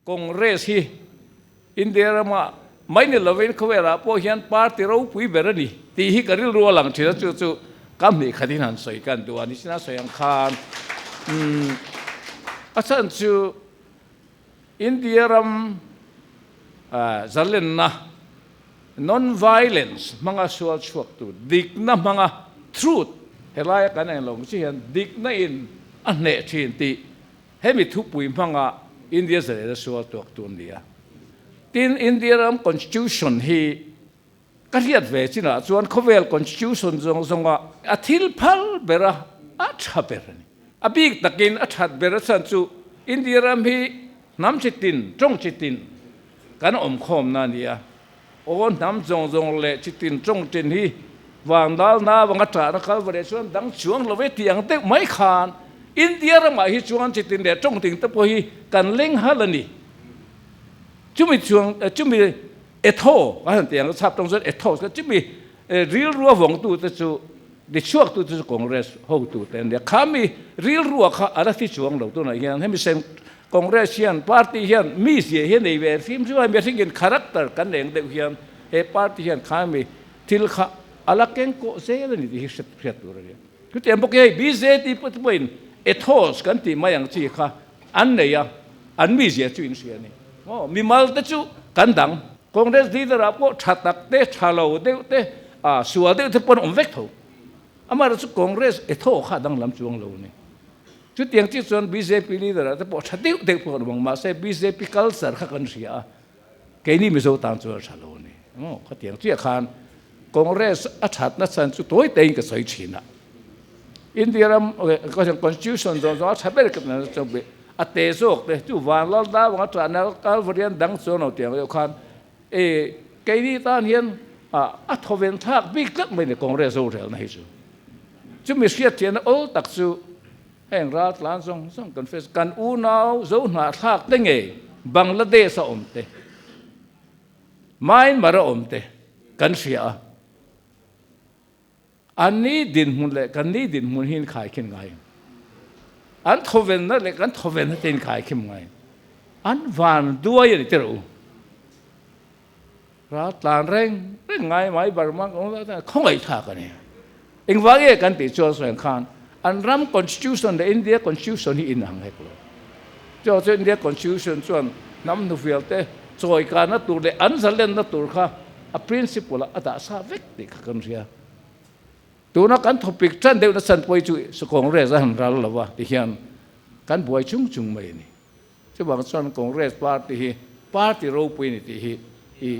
Congress hi India rama mai ni lovin khawvelah pawh hian party ropui ber a ni tih hi ka rilru a lang thin a, chu chu ka hmih khatin han sawi kan duh a ni. China sawi ang khan a chhan chu India ram zalenna non-violence hmanga sual chhuaktu dikna hmanga truth helaia kan englo ang chi hian dikna in a hneh thin tih Hemi thupui hmanga India zalena sual tuak tu an ni a. Tin, India ram Constitution hi ka hriat ve chinah chuan khawvel Constitution zawng zawnga a thil phal bera a tha ber a ni. A bik takin a that ber a chhan chu India ram hi hnam chi tin, tawng chi tin kan awm khawmna a ni a. Aw hnam zawng zawng leh chi tin tawng tin hi vang dal na vanga ṭahna kal va leh chuan dang chuang lo ve tih ang deuh mai khan India ramah hi chuan chi tin leh tawng tin te pawh hi kan leng hal a ni. Chumi chuang chumi etho kan han tih ang chhap tawng chuan ethos kha chumi rilrua vawngtu te chu tichhuak tu te chu Congress hotu te an nia. Khami rilrua kha a la thi chuang lo tunah hian hemi sem Congress hian party hian mi zia hi a nei ve hrim hrim a, mihringin character kan nei ang deuh hian he party hian khami thil kha a la keng kawh zel a ni tih hi hriat hriat tur a ni. Chutiang bawk hi hei bjp te pawhin ethos kan tih mai ang chi kha an nei a, an mi zia chu in hria a ni. Maw mimal te chu kan dang. Congress leader ah pawh tha tak te, tha lo deuh te, ah sual deuh te pawh an awm vek tho. Amaherawhchu Congress etho kha a danglam chuang lo a ni. Chutiang chiah chuan bjp leader ah te pawh tha deuh deuh pawh an awm ang, mahse bjp culture kha kan hria a, keini Mizo tan chuan a tha lo a ni. Maw khatiang chiah khan Congress a thatna chhan chu tawi tein ka sawi thin a, India ram constitution zawng zawng a tha ber ka ti na chuan a te zawk te chu Vanlal Dawanga Tana Kalvarian dang chuan lo tiang deuh khan e keini tan hian a thawven thlak bik tlat mai ni Congress rorelna hi chu. Chumi hriatthiahna awl tak chu heng ral tlan zawng zawng kan face kan unau zo hnahthlak te nge Bangladesh a awm te, Myanmar a awm te kan hria a, an ni dinhmun leh kan ni dinhmun hi in khaikhin ngai ang. An thawvenna leh kan thawvenna te in khaikhin ngai ang. An van duai a ni tiraw u. Ral tlan reng reng ngai mai Burma khawngaih thlak a ni. Engvang nge kan tih chuan sawi ang khan an ram constitution leh India constitution hi inang hek lo. Chu chu India constitution chuan hnam hnufial te chawi kanna tur leh an zalenna tur kha a principle ah a dah sa vek tih kha kan hria. Tuna kan thawpik tan deuhna chhan pawh hi chu Congress a han ral lo a ti hian kan buai chung chung mai a ni. Chuvang chuan Congress party hi party ropui a ni tih hi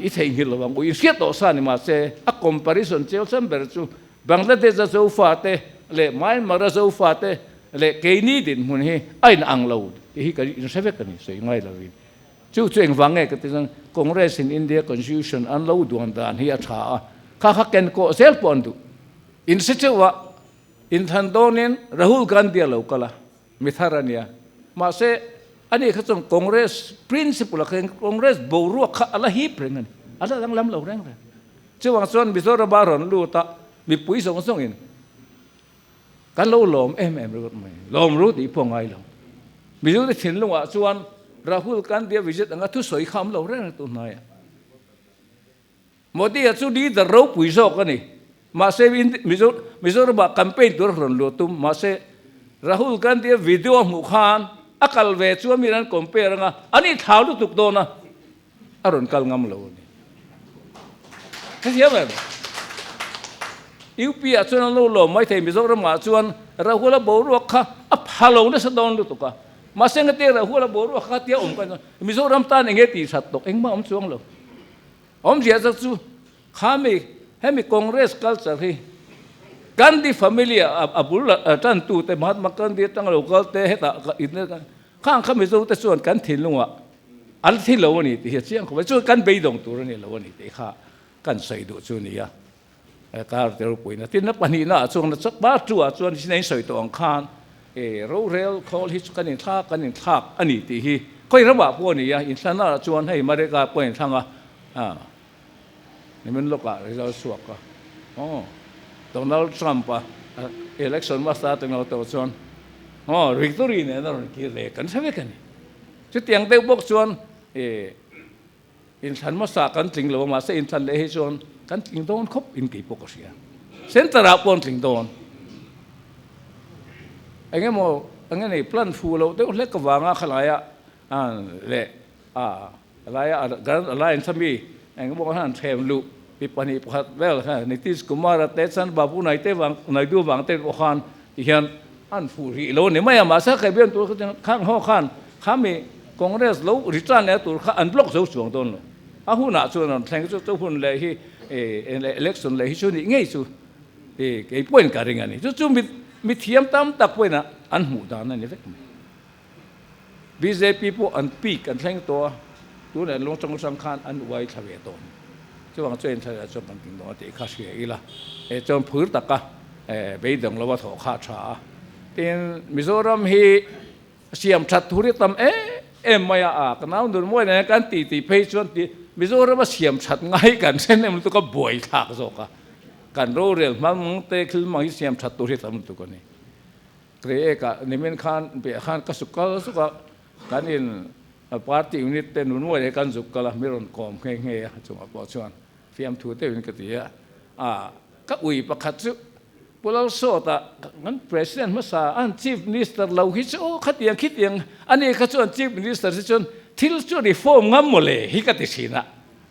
i theihnghilh lo ang u. I hriat tawh sa ni mahse a comparison chiau chhan ber chu Bangladesh a Zofa te leh Myanmar a Zofa te leh keini dinhmun hi a inang lo tih hi kan inhre vek a ni sawi ngai lovin. Chu chu engvang nge ka ti chuan Congress in India Constitution an lo duan dan hi a tha a, kha kha ken kawh zel pawh an duh. Inhre cheuh a, inthan dawnin Rahul Gandhi a lo kal a. Mi thar a nia. Mahse, ani kha chuan Congress principle ah khan Congress boruak kha a la hip reng a ni. A la danglam lo reng reng. Chuvang chuan Mizoram a rawn lut a, mipui zawng zawngin kan lo lawm em em ringawt mai. Lawm ru tih pawh ngai lo. Mizote thinlungah chuan Rahul Gandhi a visit anga thusawi kha awm lo reng reng tun hnaiah. Modi-a chu leader ropui zawk a ni. Mahse, Mizoram-ah campaign tur a rawn luah tum. Mahse, Rahul Gandhi-a video a hmuh khan a kal ve chu a miin an compare anga an inthlau lutuk dawn a, a rawn kal ngam lo a ni. Hetiang em? UP-ah chuan an lo lawm maithei, Mizoram-ah chuan Rahul-a boruak kha a pha lo nasa dawn lutuk a. Mahse, engati Rahul-a boruak kha tia awm ka Mizoram tan enge tih that tawk engmah awm chuang lo. Awmzia zawk chu khami hemi Congress culture hi Gandhi family a bul tantu te Mahatma Gandhi atanga lo kal te hetah khang kha Mizo te chuan kan thinlungah an thi lo a ni tih hi a chiang khawp a, chuan kan beidawng tur a ni lo a ni tih kha kan sawi duh chu a ni a. Kar te ropuina tin a pahnihna ah chuan part two ah chuan sin a insawi tawh ang khan rorel khawl hi chu kan inthlak kan inthlak a ni tih hi khawi ramah pawh a ni a, inthlanna ah chuan hei Mareka pawh a inthlang a, nimin lawkah result chhuak a, aw Donald Trump a election hmasa te ngau tawh chuan aw victory nen a rawn kir leh kan hre vek a ni. Chutiang deuh bawk chuan. E inthlan hmasa kan tling lo a, mahse inthlan leh hi chuan kan tling dawn khawp in kei pawh ka hria. Center ah pawh an tling dawn. Eng emaw eng nge nei plan fu loh deuh hlek avanga khalaia leh a laia Grand Alliance ami eng emaw khan an thlem luh mi pahnih pakhat vel kha Nitish Kumar a te Chandrababu Naidu vang Naidu vang te pawh khan ti hian an fuh rih lo a ni mai a, mahse kei bian tur kha khang ho khan khami Congress lo return leh tur kha an block zo chuang dawn lo. A hunah chuan an thleng chu chu hun leh hi election leh hi chu nih ngei chu kei pawhin ka ring a ni. Chu chu mi thiam tam tak pawhin an hmuh dan a ni vek mai. Bjp pawh an peak an thleng tawh a, tunah lung chang chang khan an uai thla ve tawh a ni. Chuvang chuan thla leh chuan kan tling dawn a tih kha hria ila, he chuan phur taka beidawng lova thawh kha a tha a. Tin, Mizoram hi siam that thu ri tam em em mai a, a ka nau nun mawi nen kan ti tih phei chuan ti Mizoram a siam that ngai kan hre nem lutuk a buai thlak zawk a, kan rorel hmang te thil hmang hi siam that tur hi tam lutuk a ni. Reiek-ah nimin khan piah khan ka suk kal zuk a, kan in party unit te nun uai leh kan zuk kal a, mi rawn kawm nghe nghe a, chungah pawh chuan fiamthu deuhin ka ti a, a ka ui pakhat chu Pu Lalsawta kan President hmasa an Chief Minister lo hi chu aw khatiang khitiang ani kha chuan Chief Minister hi chuan thil chu reform ngam maw le hi ka ti thin a,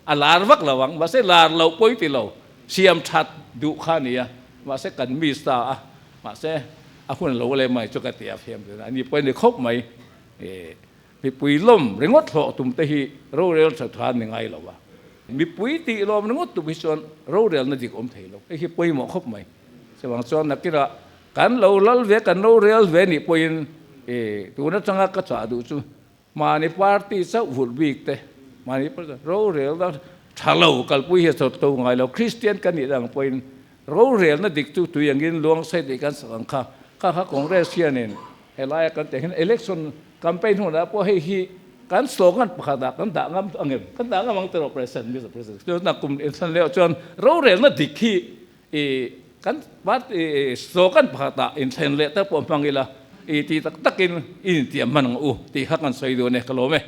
a lar vak lo ang, mahse lar loh pawi ti lo, siam that duh kha a ni a, mahse kan miss ta a. Mahse, a hun lo leh mai chu ka ti a fiam thin a, ni pawh ni khawp mai. Mipui lawm ringawt hlawh tum te hi rorel tha tha ni ngai lo a, mipui tih lawm ringawt tum hi chuan rorelna dik awm thei lo. Hei hi pawimawh khawp mai. Chuvang chuan nakinah kan lo lal ve, kan rorel ve nih pawhin tun atanga ka chah duh chu mahni party chauh vulh bik te, mahni rorelna tha lo kalpui hi a chawt to ngai lo. Kristian ka nih dang pawhin Rorelna dik chu tui angin luang sei tih kan sak ang kha. Kha kha Congress hianin helaia kan tih hian election campaign hunah pawh hei hi kan slogan pakhatah kan dah ngam ang em? Kan dah ngam ang tiraw President, Mister President? Chuan a kum inthlan leh chuan rorelna dik hi i kan party slogan pakhatah inthlen leh te pawh hmang ila i ti tak takin i intiam hman ang u tih kha kan sawi duh a ni. Ka lawm e.